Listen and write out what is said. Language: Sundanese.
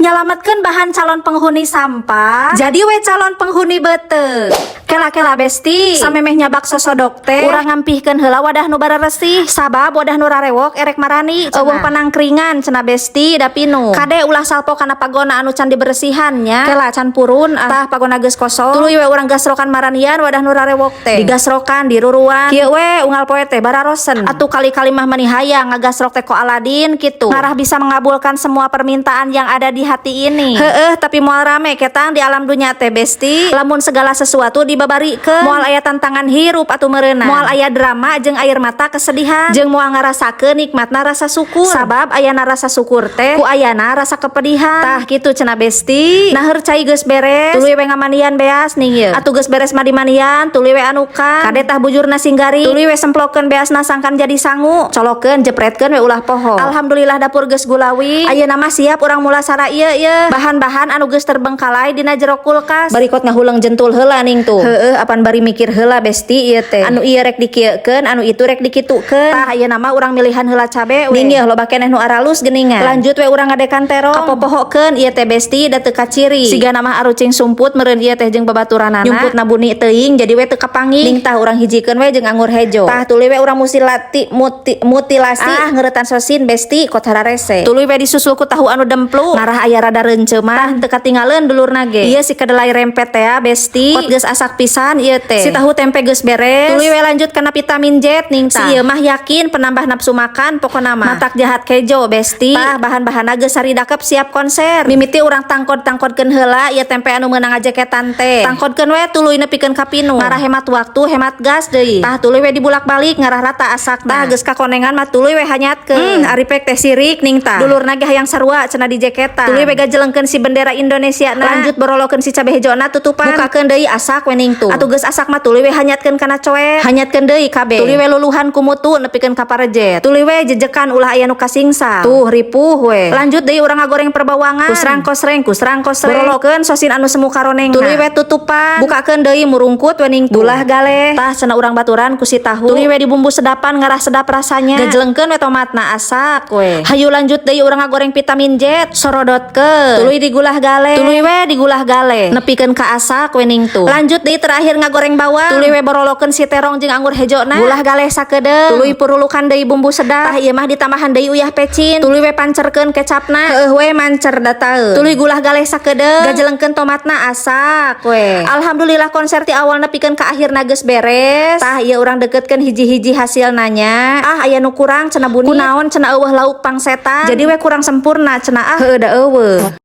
Nyalametkeun bahan calon penghuni sampah, jadi we calon penghuni beuteung. Kela-kela, Besti, samemeh nyabak sosodok teh urang ngampihkeun heula wadah nu bararesih, sabab wadah nu rarewok erek marani euweuh panangkringan cenah, Besti, da pinuh. Kade ulah salpo kana pagona anu can diberesihan nya. Kela, can purun ah. Tah, pagona geus kosong, tuluy we urang gasrokan maranian wadah nu rarewok teh. Digasrokan, diruruan kieu we unggal poe teh bararosen. Atuh kali-kali mah mani hayang ngagasrok teh ko Aladin kitu, ngarah bisa mengabulkan semua permintaan yang ada di hati ini. Heeh, tapi moal rame ketang di alam dunya teh, Besti, lamun segala sesuatu dibabarikeun. Moal aya tantangan hirup atuh meureunna, moal aya drama jeung air mata kesedihan, jeung moal ngarasakeun nikmatna rasa syukur, sabab ayana rasa syukur teh ku ayana rasa kepedihan. Tah, kitu cenah, Besti. Nah, cai geus beres, tuluy we ngamanian beas ning ieu. Atuh geus beres mah dimanian, tuluy we anukan. Kade tah, bujurna sing garing, tuluy we semplokeun beasna sangkan jadi sangu. Colokeun, jepretkeun we, ulah poho. Alhamdulillah, dapur geus gulawi. Ayeuna mah siap urang mulasara ieu ieu bahan-bahan anu geus terbengkalai dina jero kulkas. Barikot ngahuleng jentul heula ning tuh. Heueuh, apan bari mikir heula, Besti, ieu teh anu ieu rek dikieukeun, anu itu rek dikitukeun. Tah, ayeuna mah urang milihan heula cabe we ning ieu, loba keneh nu aralus geuningan. Lanjut we urang ngadekan terong. Kapopohokeun ieu teh, Besti, da teu kaciri. Sigana mah arucing sumput meureun ieu teh jeung babaturanana, nyumputna buni teuing, jadi we teu kapanggih ning. Tah, urang hijikeun we jeung anggur hejo. Tah, tuluy we urang musilati mutilasi. Ah, ngeuretan sosin, Besti, kot hararese. Tuluy we disusul ku tahu anu demplu, ngarah aya rada renceu mah. Teu katinggaleun dulurna ge ieu si kedelai rempet teh ya, Besti. Kot geus asak pisan ieu teh. Si tahu tempe geus beres, tuluy we lanjut kana vitamin Z ning tah. Si ieu mah yakin penambah nafsu makan, pokona mah matak jahat kejo, Besti. Tah, bahan-bahanna geus saridakep, siap konser. Mimiti urang tangkod-tangkodkeun heula ieu tempe anu meunang ngajeketan teh. Tangkodkeun we tuluy nepikeun ka pinuh, ngarah hemat waktu, hemat gas deui. Tah, tuluy we dibulak-balik ngarah rata asak. Tah, geus kakonengan mah tuluy we hanyatkeun. Ari pek teh sirik ning tah. Dulurna ge hayang sarua cenah di jeketan. Tuluy we gajelengkeun si bendera Indonesia na. Lanjut borolokeun si cabe hejona, tutupan, bukakeun deui, asak we ning tuh. Atuh geus asak mah tuluy we hanyatkeun kana coet, hanyatkeun deui kabeh. Tuluy we luluhan ku mutu nepikeun ka parejet. Tuluy we jejekan, ulah aya nu kasingsa. Tuh, ripuh we. Lanjut deui urang ngagoreng perbawangan. Kusrang kosreng, kusrang kosreng. Borolokeun sosin anu semu karoneng. Tuluy we tutupan, bukakeun deui, murungkut we ning tuh. Gulah galeh. Tah, cenah urang baturan ku si tahu. Tuluy we dibumbu sedapan ngarah sedap rasanya. Gajelengkeun we tomatna, asak we. Hayu lanjut deui urang ngagoreng vitamin Z. Sorodotkeun, tuluy digulah galeh, tuluy we digulah galeh nepikeun ka asak we ning tuh. Lanjut deui, terakhir ngagoreng bawang. Tuluy we borolokeun si terong jeung anggur hejona, gulah galeh sakedeung, tuluy purulukan deui bumbu sedap. Tah, ieu mah ditambahan deui uyah pecin. Tuluy we pancerkeun kecapna. Heueuh we mancer dataeun. Tuluy gulah galeh sakedeung, gajelengkeun tomatna, asak we. Alhamdulillah, konser ti awal nepikeun ka akhirna geus beres. Tah, ieu urang deketkeun hiji-hiji hasilna nya. Ah, aya nu kurang cenah buni. Kunaon cenah? Euweuh lauk pangsetan, jadi we kurang sempurna cenah. Ah, heueuh, da euweuh.